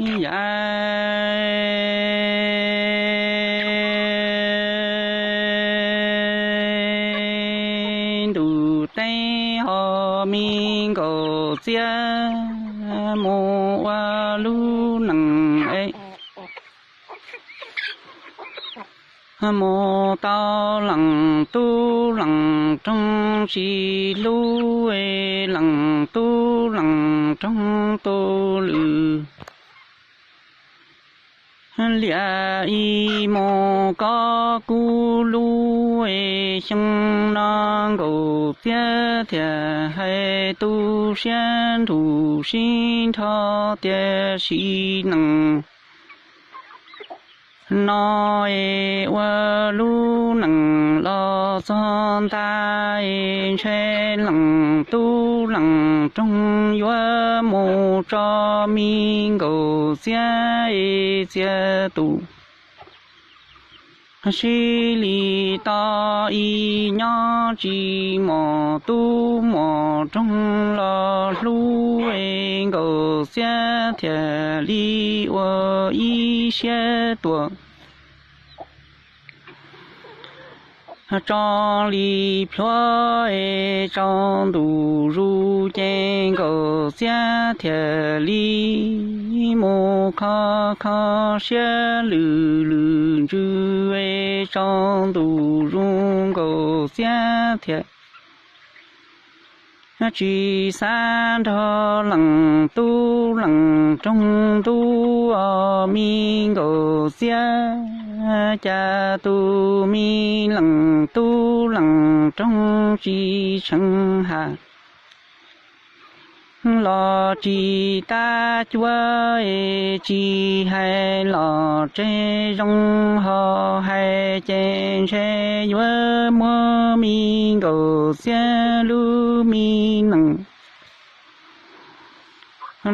Yav ntuj teeb ho me nkaus txiab mus ua lub neej es mus tau leej tub leej roog tsis hlub, leej tub leej roog tus lwm liam ib mus kom kuv lub xyoo no nkaus txiab thiaj hais tu siab nrug sib nrho tiam sis neej no es ua lub neej los txog ntag es ntshe leej tub leej roog yuav mus tso me nkaus txiab es txiav tus sib li tau ib nyob tsis mos tub mos roog los hlub es nkaus txiab thiaj li ua ib siab tuaj tso li plhuav es tsaus ntuj zus ces nkaus txiab thiaj li mus kho kho siab lwm lwm ntsws es tsaus ntuj zus nkaus txiab thiaj tsis xav nrog leej tub leej roog ntub os me nkaus txiab, cas tus me leej tub leej roog tsis tshee has los tsis tab cuab es tsis hais los tseg zoo ho hais ces ntshe yuav muab me nkaus txiab lub me neej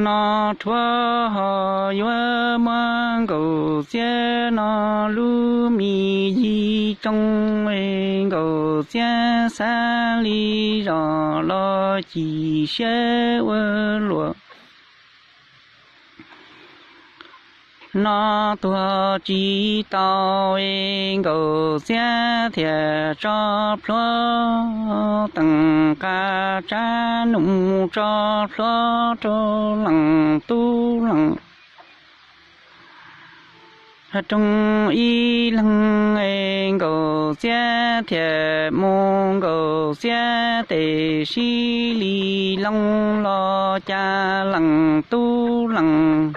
no rhuav ho yuav muab nkaus txiab no lub me yig tsoo es nkaus txiab xav li zos los chim siab ua luaj no tuag tsis tau es nkaus txiab thiaj tso plhuav teem qas tsab num tso plhuav rau leej tub leej roog ib leeg es nkaus txiab thiaj mus nkaus txiab tes sib li loo los cas leej tub leej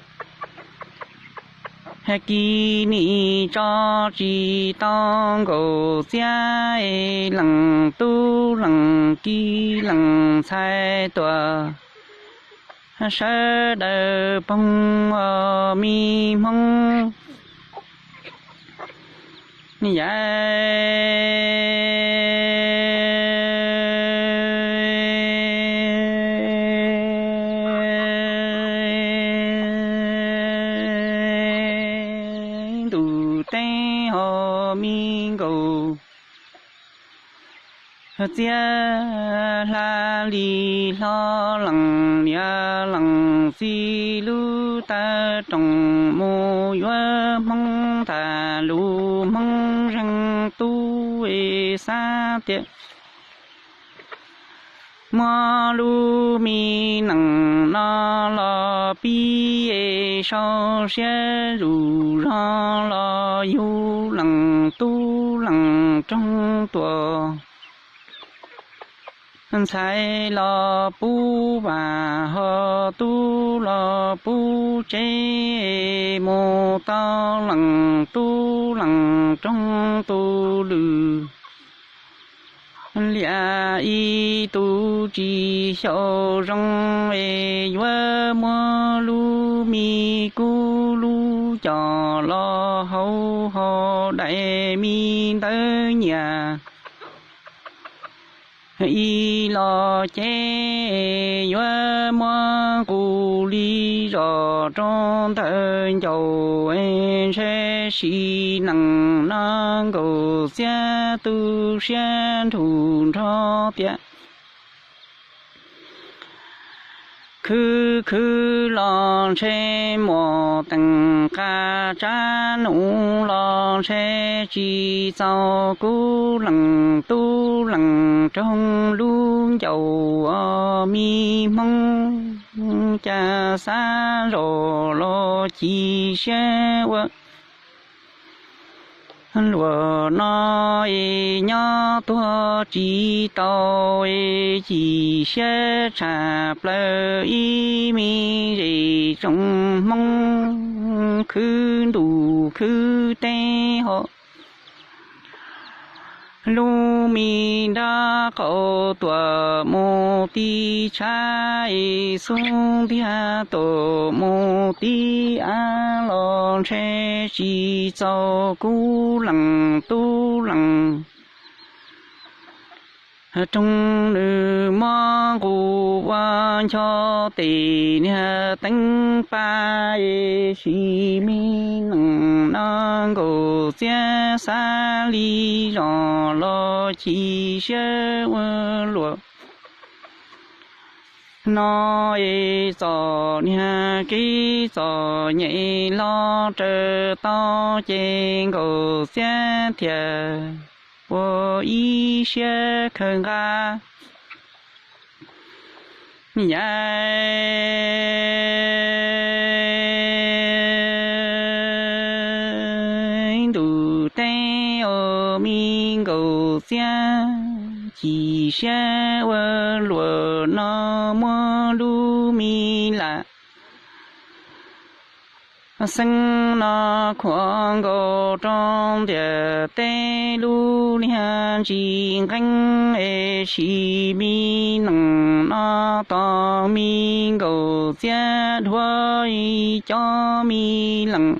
kis nim tso tsis tau nkaus txiab es leej tub leej kis leej ntxhais tuaj sawv daws poob os me Hmoob. Yav ntuj teeb ho me nkaus txiab hla li hlo leej niam leej txiv lub taw rooj mus yuav Hmoob tas lus Hmoob zeeg tub es xav tias muab lub me neej no los pib es sau siab zuj zog los yug leej tub leej roog tuaj. Ntxhais los pub vaj ho tub los pub tsev, mus tau leej tub leej roog tus lwm liam ib tug tsis xyaum zoo es yuav muab lub me kub lub coj los hauv hau daim me ntawv nyiaj ib los ces yuav muab nqus li zos rau ntawm ncauj es ntshe sim neej no nkaus txiab tu siab nrug nrho tias Khwv khwv los ntshe muaj teem qab, tsab num los ntshe tsis txaus kub lees, tub lees roog lub ncauj ua mi Hmoob, cas xav zoj los chim siab ua luaj no es nyob tuag tsis tau es chim siab tshaj plaws ib me zej tsoom Hmoob khwv ntuj khwv teb hos. Lub me nrab qaum tuam mus tib tshav es xub ntiag tuam mus tib av los ntshe tsis txaus kub lees tub lees roog, nws muab nqus ua ncho tes niag teeb pab es sis me nees no nkaum txiab xav li zoj los chim siab ua luaj no es txom niag kev txom nyem los raws tau ces nkaum txiab thiaj ua ib siab khaws nqa ya ntuj teb ua me nkaum txiab chim siab ua luaj no muab lub me lam xeeb no khuam nkaus rau ntiaj teb lub niag ntsis nqeeb es sis me nees no tos me nkaum txiab dhuav ib cov me lees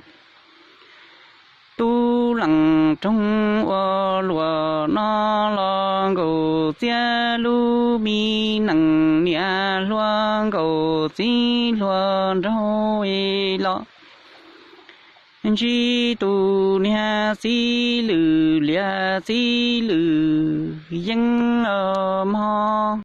tub lees roog ua luaj no los nkaum txiab lub me nees niam hluas nkaum txiv hluas nraug es los ntsib tus niag txiv lwm liab txiv lwm yeeb mog.